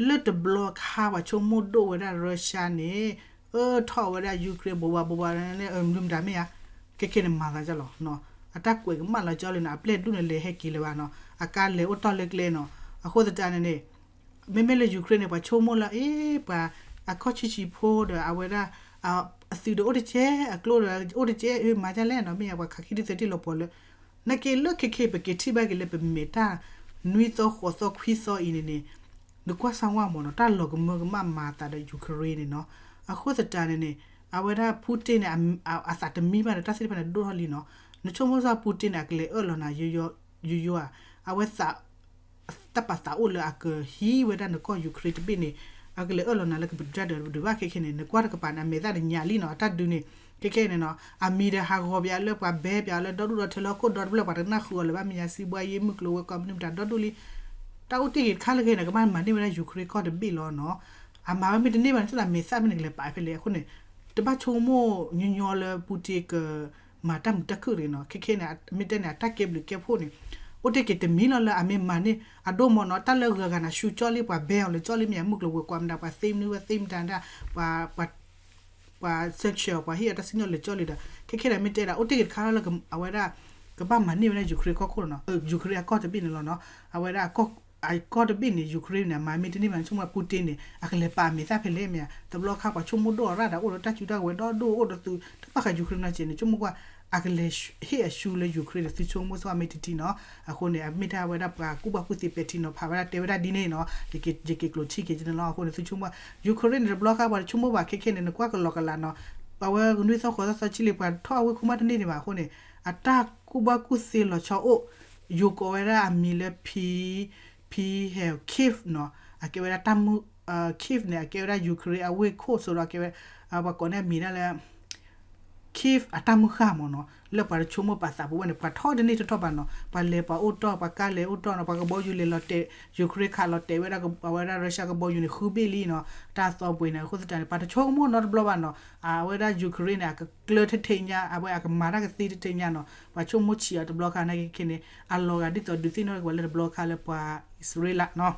လၢတဘျီခါပှၤဆိကမိၣ်ဒိၣ်ဝဲဒၣ် Russia န့ၣ် အၢထီၣ်ဝဲဒၣ် Ukraine ဘိးဘၣ်ဘိးဘၣ်န့ၣ် မနုၤမတၤမ့ၢ်ဧါ ခဲခဲန့ၣ်မၤသးဒ်လီၤ အတၢ်ကွဲးကမၣ်လီၤကၠီလၢန့ၣ် အပျဲၢ်ဒူၣ်န့ၣ်လဲၤဟဲက့ၤလၢၤဘၣ်နီၤ အကါလဲၤအိၣ်တီၢ်လၢကျဲနီၤ အဃိသတးန့ၣ်န့ၣ် မ့မ့ၢ်လၢ Ukraine န့ၣ် ပှၤဆိကမိၣ်လၢ အ့ ပှၤ အခီၣ်ဆံဆံဖိဒီး အဝဲဒၣ် အသုးဒီးအိၣ်တကဲ အကျိဒီးအိၣ်တကဲ မၤဒ်လဲၣ်နီၤ မ့ၢ်ယါပှၤခးခံဒုၣ်သဲးတ့ၢ်လီၤပှီၤလၢ နာ်က့လၢခဲခဲ ပက့ၤထံၣ်ဘၣ်က့ၤလၢပမဲာ်တၢ် နွံသီဃိးသီခွံသီအံၤန့ၣ်န့ၣ် နကွၢ်စၢ်ဝါမ့ၢ်နီၤ တၢ်လီၤကမၢကမၣ်မၤအသးဒီး Ukraine န့ၣ်နီၤ. အဃိသတးန့ၣ်န့ၣ် အဝဲဒၣ် Putin န့ၣ် အသးတမံဘၣ်ဒီး တၢ်သ့ၣ်တဖၣ်န့ၣ်ဒိၣ်ထီၣ်လံနီၤ. နဆိကမိၣ်စၢ် Putin န့ၣ် အကလဲၤအၢၣ်လီၤနၤ ယိယိဧါ. အဝဲ တၢ်ပာ်သးအိၣ်လၢအကဟံးဝဲဒၣ်နကီၢ် Ukraine တဘ့ၣ်န့ၣ် အကလဲၤအၢၣ်လီၤနၤလၢကပတြၢ်ဒီးပဒုးဘၣ်ခဲခဲန့ၣ် နကွၢ်တကပၤန့ၣ် အမဲာ်သၣ်တညါလံနီၤ အတၢ်ဒုးန့ၣ် ခဲခဲန့ၣ်နီၤ အမံၤဒီးဟးဂီၤပၠးလၢပှၤဘဲပၠးလၢဒီဒူၣ်ဒီထၢလၢဟီၣ်ခိၣ်ဒီတဖျၢၣ် ပှၤတနၢ်ဃုာ်အီၤလၢၤဘၣ် မ့ၢ်ညါ စံးဘှါယ့ မုၢ်ကျိၤဝဲၤကွာ်မနုၤမတၤဒီဒူၣ်လံ တၢ်အိၣ်တ့ၢ်ဂ့ၤတခါလၢခဲန့ၣ် ကဘၣ်မၤန့ၢ်ဝဲဒၣ် Ukraine ကီၢ်တဘ့ၣ်လီၤနီၤ. အမၤဝဲမ့ၢ်တန့ၢ်ဘၣ်န့ၣ် သ့ၣ်သးမဲာ်သၣ်မ့ၢ်နကလဲၤပာ်ဖဲလဲၣ်အဃိန့ၣ် တဘၣ်ဆိကမိၣ်ညီညီလၢ Putin က မၤတၢ်မုာ်တၢ်ခုၣ်တဂ့ၤနီၤ. ခဲခဲန့ၣ် မ့ၢ်တဲန့ၣ် အတၢ်ကဲဘျုးကဲဖှိၣ်န့ၣ် အိၣ်တ့ၢ်က့ၤတမံၤလီၤလၢအမ့ၢ်မၤန့ၢ် အဒိၣ်မးနီၤ တၢ်လၢဂၤဂၤန့ၣ် ဆူကၠီလံ ပှၤဘဲအီၤလၢကၠီလံ မ့ၢ်ညါ မုၢ်ကျိၤဝဲၤကွာ်မတၤ ပှၤသ့မနုၤဝဲသ့မတၤဒၣ် ပှၤ ပှၤ sanction ပှၤဟ့ၣ်အတၢ်စံၣ်ညီၣ်လၢကၠီလံဒီး ခဲခဲန့ၣ် မ့ၢ်တဲဒၣ် အိၣ်တ့ၢ်က့ၤတခါလၢအဝဲဒၣ် ကဘၣ်မၤန့ၢ်ဝဲဒၣ် Ukraine ကီၢ်ခိၣ်နီၤ Ukraine အကီၢ်တဘ့ၣ်န့ၣ်လီၤနီၤ. အဝဲဒၣ် အကီၢ်တဘ့ၣ်န့ၣ် Ukraine န့ၣ် အမၤမ့ၢ်တန့ၢ်ဘၣ်န့ၣ် ဆိကမိၣ် Putin န့ၣ် အကလဲၤပာ်အမဲာ်သၣ်ဖဲလဲၣ်မ့ၢ်ညါ တဘျီခါပှၤဆိကမိၣ်ဒိၣ်အီၤရၣ်ဒီး အိၣ်ဒီးတၢ်စုတၢ်ကဝဲၤဒီဒူၣ် အိၣ်ဒီးသုး တၢ်ဘၣ်ဃး Ukraine နီၤကဲန့ၣ် ဆိကမိၣ်ကွၢ် အကလဲၤဟ့ၣ်အဆူလၢ Ukraine န့ၣ် သုဆိကမိၣ်စ့ၢ်ကီးမ့ၢ်တထံၣ်နီၤ. အဃိန့ၣ် အမ့ၢ်တၢ်ဝဲဒၣ်ပှၤကူၣ်ဘၣ်ကူၣ်သ့ပဲာ်ထံနီၤဖးဝဲဒၣ်တဲဝဲဒၣ်ဒ်န့ၣ်နီၤ ယက့ၤကျိာ်ထံက့ၤကန့ၣ်လီၤ. အဃိန့ၣ် သုဆိကမိၣ် Ukraine န့ၣ် တဘျီခါပှၤတဆိကမိၣ်ဘၣ်ခဲခဲန့ၣ် နကွၢ်ကလီကလးနီၤ ပှၤဝဲကနွံသီဃိးသီသီဆံလံ ပှၤထီၣ်အဝ့ၢ်ခိၣ်မးတန့ၢ်န့ၣ်ဘၣ်အဃိန့ၣ် အတၢ်ကူၣ်ဘၣ်ကူၣ်သ့လီၤဆီအိၣ် ယိၤကိးဝဲဒၣ်အမံၤလၢ P P Hill Kyiv နီၤ အကဲဝဲဒၣ်တၢ်မုၢ် Kyiv န့ၣ် အကဲဝဲဒၣ် Ukraine အဝ့ၢ်ခိၣ်စိဒီးကဲဝဲ ပှၤကိးန့ၢ်အမံၤဒၣ်လၢ Kyiv အတၢ်မုၢ်ဃၢ်မ့ၢ်နီၤ လၢပှၤတဆိကမိၣ်ပာ်သးပူၤဘၣ်န့ၣ် ပှၤထီၣ်တန့ၢ်တထီၣ်ဘၣ်နီၤ ပှၤလဲၤပှၤအိၣ်တီၢ် ပှၤကါလဲၤအိၣ်တီၢ်နီၤ ပှၤကဘီယူၤလဲၤလီၤတဲာ် Ukraine ခးလီၤတဲာ်ဝဲဒၣ် အဝဲဒၣ် Russia ကဘီယူၤန့ၣ် ဃုဘ့ၣ်လံနီၤ တၢ်သီပှ့ၤန့ၣ် အဃိသတးန့ၣ် ပှၤတဆိကမိၣ်နီတဘျီဘၣ်နီၤ အဝဲဒၣ် Ukraine န့ၣ် အကကျၢၢ်ထဲထဲညါ အဝဲအကမၤတၢ်ကသ့ထဲထဲညါနီၤ ပှၤဆိကမိၣ်ဆံးအီၤတဘျီခါနာ်က့ခဲန့ၣ် အလီၤဂာ်ဒ်သိးဒုးသ့ၣ်နီၣ်က့ၤပှၤလၢတဘျီခါလၢပှၤအံၣ်စရ့လးနီၤ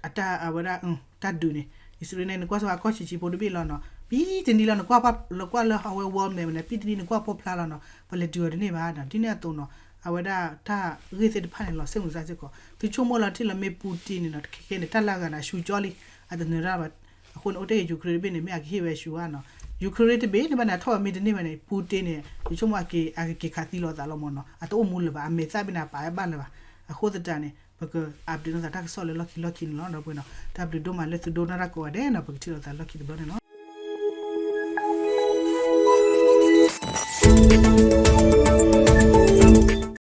အတၢ်အဝဲဒၣ် တၢ်ဒုးန့ၣ် အံၣ်စရ့လးန့ၣ် နကွၢ်စ့ၢ်ကီးအကီၢ်ဆံးဆံးဖိတဘ့ၣ်လီၤနီၤ ပံတနံၤလီၤ နကွၢ်လၢဟးဝဲ world map န့ၣ် ပံတနံၤနကွၢ်ပိာ်ဖျါလီၤနီၤ ပှၤလဲၤဒုးအီၤတန့ၢ်ဘၣ်ဒီး ဒ်န့ၣ်အသိးနီၤ အဝဲဒၣ်တၢ်ဂ့ၢ်သ့ၣ်တဖၣ်န့ၣ် လီၤစ့ၢ်မုၢ်စၢ်စ့ၢ်ကီး သုဆိကမိၣ်လီၤထံၣ်လီၤမ့ၢ် Putin န့ၣ်နီၤ ခဲခဲန့ၣ် တၢ်လၢအဂၤန့ၣ် အဆူကၠီလံ အတနၢၤတၢ်ဘၣ် အဃိန့ၣ် အိၣ်တ့ၢ် Ukraine တဘ့ၣ်န့ၣ် မ့ၢ်အကဟ့ၣ်ဝဲဆူဧါနီၤ Ukraine တဘ့ၣ်န့ၣ်ဘၣ်န့ၣ် အထီၣ်ဝဲမ့ၢ်တန့ၢ်ဘၣ်န့ၣ် Putin န့ၣ် ယဆိကမိၣ်အက့ၤ အကက့ၤခးသံလီၤအသးလီၤမ့ၢ်နီၤ အတအိၣ်မူလၢၤဘၣ် အမဲာ်သၣ်ဘၣ်န့ၣ်အပာ်ဝဲဘၣ်လၢၤဘၣ် အဃိသတးန့ၣ် ပက update လိာ်သးတၢ်ကစီၣ်လၢလီၢ်ခံလီၢ်ခံန့ၣ်လီၤ ဒီပုၢ်ဝဲၢ်နီၤ တၢ်ဘျုးဒိၣ်မးလၢသုဒိကနၣ်တၢ်ကိးဂၤဒဲးနီၤ ပကထံၣ်လိာ်သးလီၢ်ခံတဘျီန့ၣ်လီၤ.